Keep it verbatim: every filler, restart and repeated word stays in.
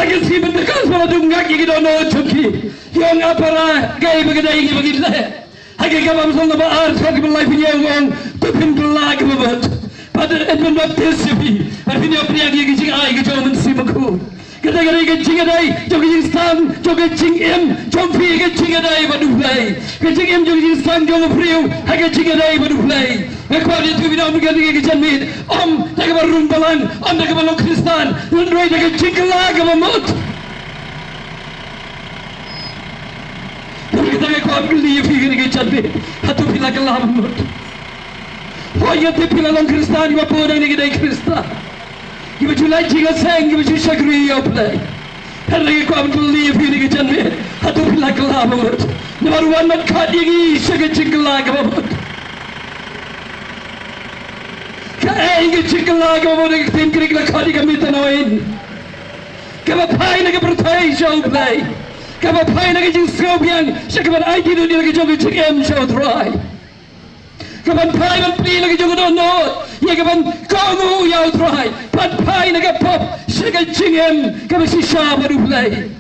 Ka sngi Pentekost ba la dum ngak ïa ki dohnud jong ki. Ki ong, a para, kaei ba ka dei ïa ngi ba ngin leh? Ha ka Gospel ba ar, sawphew lai, phi ong, to phin kylla kaba mut. Bad yn pynbaptis ïa phi. Bad phin ïoh pdiang ïa ka jingai ka jong U Mynsiem Bakhuid. Kata ka dei ka jingïadei jong ka jingsdang, jong ka jingim jong phi, ka jingïadei bad U Blei. Ka jingim jong ka jingsdang jong u briew ha ka jingïadei bad U Blei. Nga kwah ban ïathuh ïa phi, ym da ka janmiet, ym da kaba rung balang, ym da kaba long Khristan, hynrei da ka jingkylla kaba mut. Te kata nga kwah ban kylli ïa phi kane ka janmiet, hato phi la kylla ba mut? Hooid, nga tip phi la long Khristan, kiba bun hangne ki dei Khristan, kiba ju leit jingïaseng, kiba ju shakri ïa U Blei. Hynrei nga kwah ban kylli ïa phi kane ka janmiet, hato phi la kylla ba mut? Namar wan ban khot ïa ngi sha ka jingkylla kaba mut. Kaei ka jingkylla kaba mut? Ka ktien Grik la khot ïa ka metanoein, kaba phai na ka pyrthei sha U Blei, kaba phai na ka jingsngewbiang sha kaban aiti lut ïa la ka jong ka jingim sha U Trai, kaban phai ban plie la ka jong ka dohnud ïa kaban kohnguh ïa U Trai, ban phai na ka pop sha ka jingim kaba shisha bad U Blei.